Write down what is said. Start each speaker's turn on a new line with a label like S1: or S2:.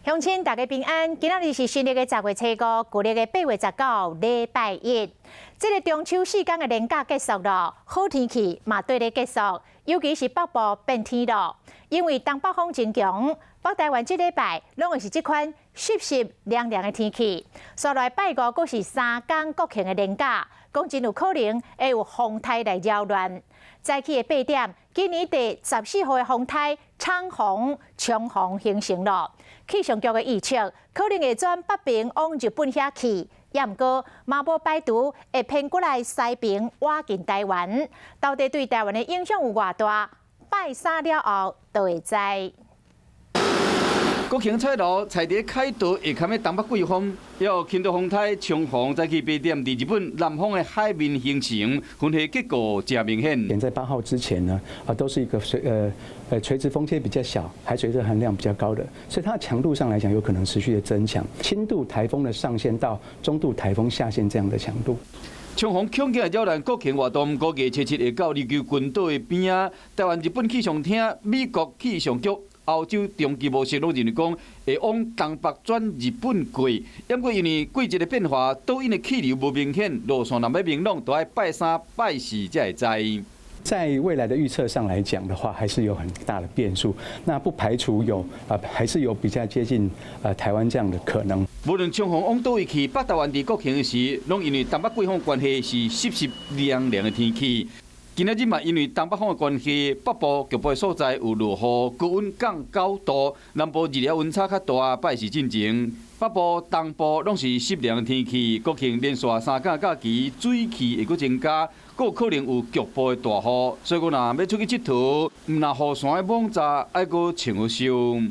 S1: 鄉親大家平安，今仔日是新曆的10月初五，舊曆的8月19，禮拜一。這个中秋四工的連假結束了，好天氣嘛綴咧結束，尤其是北部變天了，因為東北風真強，北台灣這禮拜攏會是這款濕濕涼涼的天氣。紲來拜五閣是三工國慶的連假，講真有可能會有風颱來擾亂。早起的8點，今年第14號的風颱長虹、長虹形成了。氣象局的預測，可能會轉北爿往日本遐去，也毋過嘛無排除會偏過來西爿倚近台灣，到底對台灣的影響有偌大？拜三了後就會知。
S2: 國慶彩路踩佇凱道下坎的東北季風，有輕度風颱長虹早起8點，佇日本南方的海面形成，雲系結構誠明顯。
S3: 在8號之前呢，啊，都是一個垂直風切比較小，海水熱含量比較高的，所以它強度上來講有可能持續的增強，輕度颱風的上限到中度颱風下限這樣的強度。
S2: 長虹強勁擾亂國慶活動，估計初七會到琉球群島的邊仔。台灣日本氣象廳、美國氣象局、歐洲長期模式攏認為講會往東北轉日本過，毋過因為季節的變化，導引的氣流無明顯，路線若欲明朗，都愛拜三拜四才會知。
S3: 在未來的預測上來講的話，還是有很大的變數。那不排除有啊，還是有比較接近台灣這樣的可能。
S2: 無論長虹往佗位去，北台灣佇國慶時，攏因為東北季風關係是濕濕涼涼的天氣。今仔日嘛，因為東北風的關係，北部局部的所在有落雨，高溫降9度，南部日夜溫差較大，拜四進前，北部、東部攏是濕涼的天氣。國慶連續3工假期，水汽會閣增加，閣有可能有局部的大雨，所以講若欲出去𨑨迌，毋若雨傘的網罩愛閣穿好收。